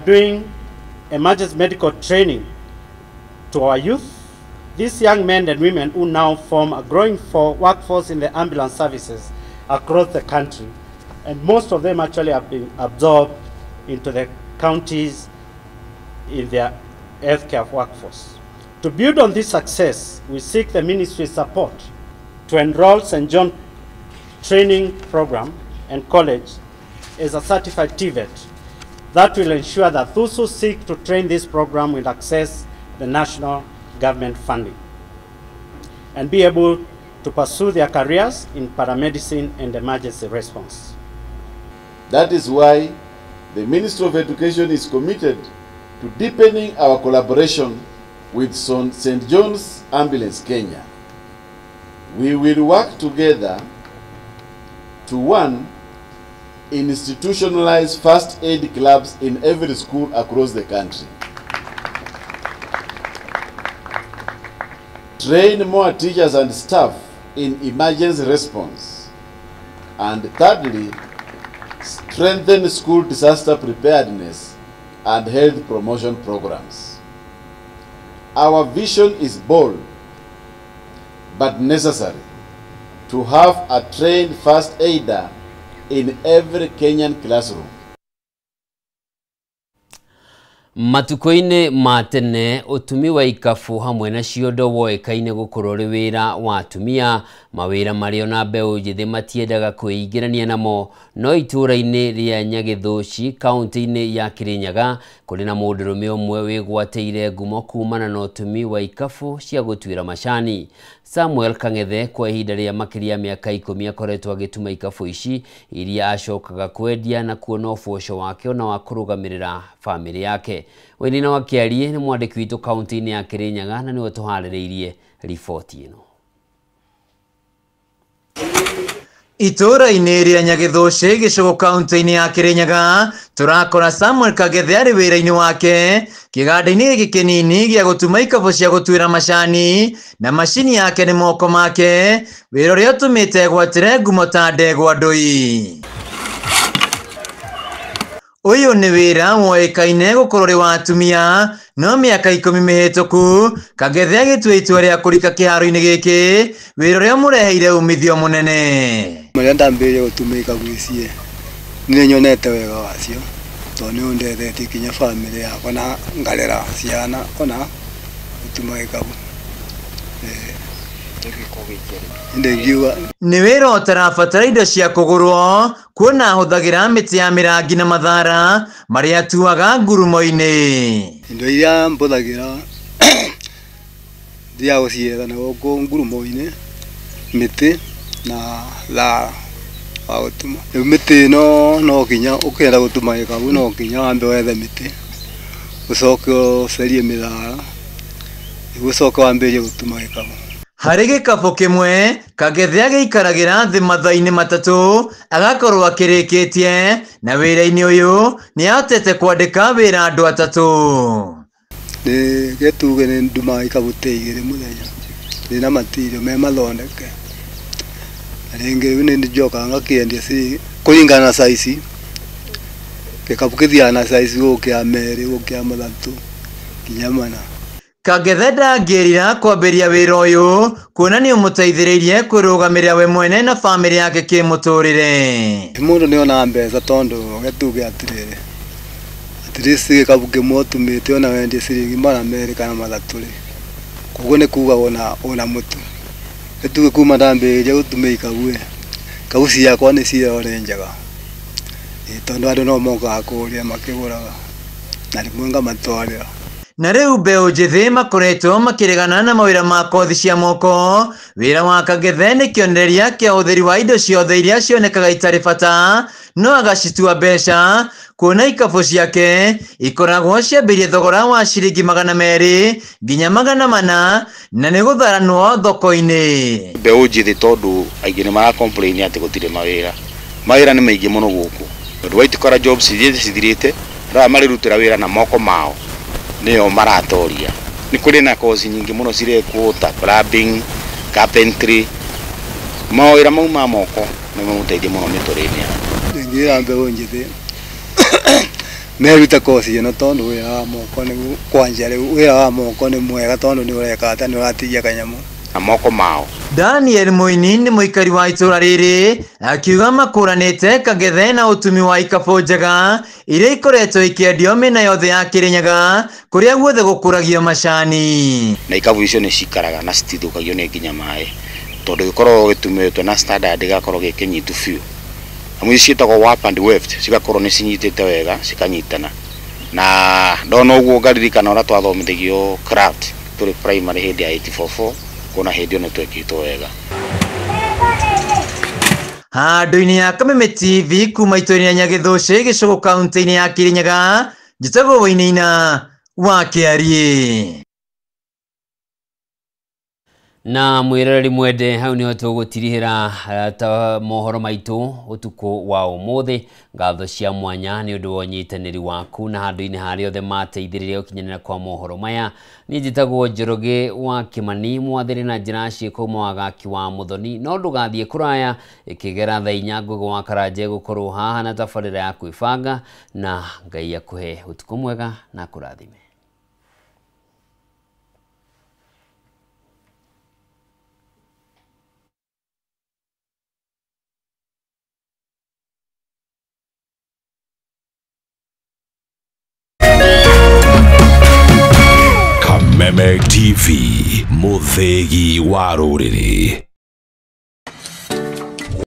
Doing emergency medical training to our youth, these young men and women who now form a growing workforce in the ambulance services across the country, and most of them actually have been absorbed into the counties in their healthcare workforce. To build on this success, we seek the ministry's support to enroll St. John Training Program and College as a certified TVET. That will ensure that those who seek to train this program will access the national government funding and be able to pursue their careers in paramedicine and emergency response. That is why the Ministry of Education is committed to deepening our collaboration with St. John's Ambulance Kenya. We will work together to, 1, institutionalize first aid clubs in every school across the country, train more teachers and staff in emergency response, and thirdly, strengthen school disaster preparedness and health promotion programs. Our vision is bold but necessary to have a trained first aider in every Kenyan classroom. Matukũ-inĩ ma tene ũtumi wa ikabu hamwe na ciondo woĩkaine gũkorwo ũrĩ wĩra wa atumia, mawĩra marĩa ona mbeũ njĩthĩ matiendaga kwĩingĩrania namo. No itũũra-inĩ rĩa Nyagĩthũci kaũntĩ-inĩ ya Kĩrĩnyaga kũrĩ na mũndũrũme ũmwe wĩgwatĩire ngumo kumana na ũtumi wa ikabu cia gũtuĩra macani. Samuel Kang'ethe kwa ihinda rĩa makĩria mĩaka 10 akoretwo agĩtuma ikabu ici iria acokaga kwendia na kuona ũboco wake ona wa kũrũgamĩrĩra bamĩrĩ yake. Wainina wa Kĩarie nĩ mwandĩki witũ kaũntĩ-inĩ ya Kĩrĩnyaga na nĩwe tũharĩrĩirie riboti ĩno. Itũũra-inĩ rĩa Nyagĩthũci gĩcũgũ kaũntĩ-inĩ ya Kĩrĩnyaga tũrakora Samuel Kang'ethe arĩ wĩra-inĩ wake kĩganda-inĩ gĩkĩ kĩnini gĩa gũtuma ikabu cia gũtuĩra macani na macini yake nĩ moko make, wĩra ũrĩa ũtũmĩte egwatĩre ngumo ta ndegwa ndũi. Ũyũ nĩ wĩra woĩkaine gũkorwo ũrĩ wa atumia, no mĩaka 10 mĩhĩtũku Kang'ethe agĩtua itua rĩa kũrika kĩharo-inĩ gĩkĩ, wĩra ũrĩa ũmũreheire umithio mũnene. Marĩa ndambĩrĩria gũtuma ikabu ici nĩ nyonete wega wacio tondũ nĩ ũndethetie kinya bamĩrĩ yakwa na ngarera ciana ona gũtuma gĩkabu. Nĩ wĩra ũtarabatara indo cia kũgũrwo kuona ahũthagĩra mĩtĩ ya mĩrangi na mathara marĩa atuaga ngurumo-inĩ. Indo iria mbũthagĩra thiaga gũcietha na gũkũ ngurumo-inĩ, mĩtĩ na thara wa gũtuma. Rĩu mĩtĩ ĩno no nginya ũkĩenda gũtuma gĩkabu no nginya wambe wethe mĩtĩ, ũcoke ũcarie mĩthara nĩguo ũcoke wambĩrĩrie gũtuma gĩkabu. Harĩ gĩkabu kĩmwe Kang'ethe agĩikaragĩra thĩ mathaa-inĩ 3 agakorwo akĩrĩkĩtie, na wĩra-inĩ ũyũ nĩ ahotete kwandĩka wĩra andũ 3. Nĩ gĩtuge nĩ ndumaga ikabu ta 2 mũthenya ndĩna matirio me mathondeke, na rĩngĩ rĩu nĩ njokaga ngakĩendia kũringana na size. Gĩkabu kĩthiaga na size gũkĩa 2 gũkĩa 3 nginya 4. Kang'ethe ndangĩrira kwambĩrĩria wĩra ũyũ kuona nĩ ũmũteithĩrĩirie kwĩrũgamĩrĩra we mwene na bamĩrĩ yake kĩmũtũrĩre. Mũndũ nĩ onaga mbeca tondũ gĩtuge atĩrĩrĩ, at least gĩkabu kĩmwe ũtumĩte ona wendie ciringi 200 kana 3 rĩ, koguo nĩ kuga ona mũtu. Gĩtuge kuma ndambĩrĩria gũtuma ikabu ĩ, ikabu ciakwa nĩ cirorĩ njega tondũ andũ no mokaga kũrĩa makĩgũraga na rĩmwe ngamatwarĩra. Na rĩu mbeũ njĩthĩ makoretwo makĩregana na mawĩra ma kothi cia moko. Wĩra wa Kang'ethe nĩ kĩonereria kĩa ũtheri wa indo ciothe iria cionekaga itarĩ bata no agacitua mbeca, kuona ikabu ciake ikoragwo ciambĩrĩrie thogora wa ciringi 200 nginya 400 na nĩ gũtharanwo thoko-inĩ. Mbeũ njĩthĩ tondũ aingĩ nĩ mara complain atĩ gũtirĩ mawĩra, mawĩra nĩ maingĩ mũno gũkũ tondũ white collar jobs iria cithirĩte, arĩa marĩrutĩra wĩra na moko mao nĩo maratoria. Nĩ kũrĩ na kosi nyingĩ mũno cirekwo ta plumbing, carpentry, mawĩra mau ma moko nĩ mamũteithia mũno mĩtũrĩre-inĩ yao. Ndingĩra mbeũ njĩthĩ Merute kothi ĩno tondũ wĩra wa moko nĩ kwanja rĩu wĩra wa moko nĩ mwega tondũ nĩ ũreka atĩ nĩ ũratigia kanyamũ na moko mao. Daniel Muini nĩ mũikari wa itũra rĩrĩ akiuga makũranĩte Kagethe na ũtumi wa ikabũ njega iria ikoretwo ikĩendio mĩena yothe ya Kĩrĩnyaga kũrĩa guothe gũkũragio macani. Na ikabu icio nĩ cikaraga na citithũkagio nĩ nginya maĩ tondũ gĩkoragwo gĩtumĩtwo na standard gĩgakorwo gĩ kĩnyitu biũ. Amu ici ciĩtagwo warp and weft cigakorwo nĩ cinyitĩte wega cikanyitana. Na ndona ũguo ngaririkana ũrĩa twathomithagio craft tũrĩ primary hĩndĩ ya 844 kuona hĩndĩ ĩyo nĩ twekĩtwo wega. Handũ-inĩ ya Kameme TV kuma itũra-inĩ rĩa Nyagĩthũci gĩcũgũ kaunti-inĩ ya Kĩrĩnyaga, njĩtagwo Wainaina wa Kĩariĩ. Na mwiroreri mwende hau niho tũgũtirihĩra ta mohoro maitũ ũtukũ wa ũmũthĩ. Ngatho cia mwanya nĩ ũndũ wa ũnyitanĩri waku na handũ-inĩ harĩa othe mateithĩrĩria gũkinyanĩra kwa mohoro maya. Niĩ njĩtagwo Njoroge wa Kĩmani, mwathĩrĩ na njĩra ciĩko mwagaki wa Mũthoni, no ndũgathiĩ kũraya ĩkĩgera thaa inya Ngũgĩ wa Karanja gũkorwo haha na tabarĩra ya kwĩbanga, na Ngai akũhe ũtukũ mwega na akũrathime. Kameme TV, mũthĩgi wa rũrĩrĩ.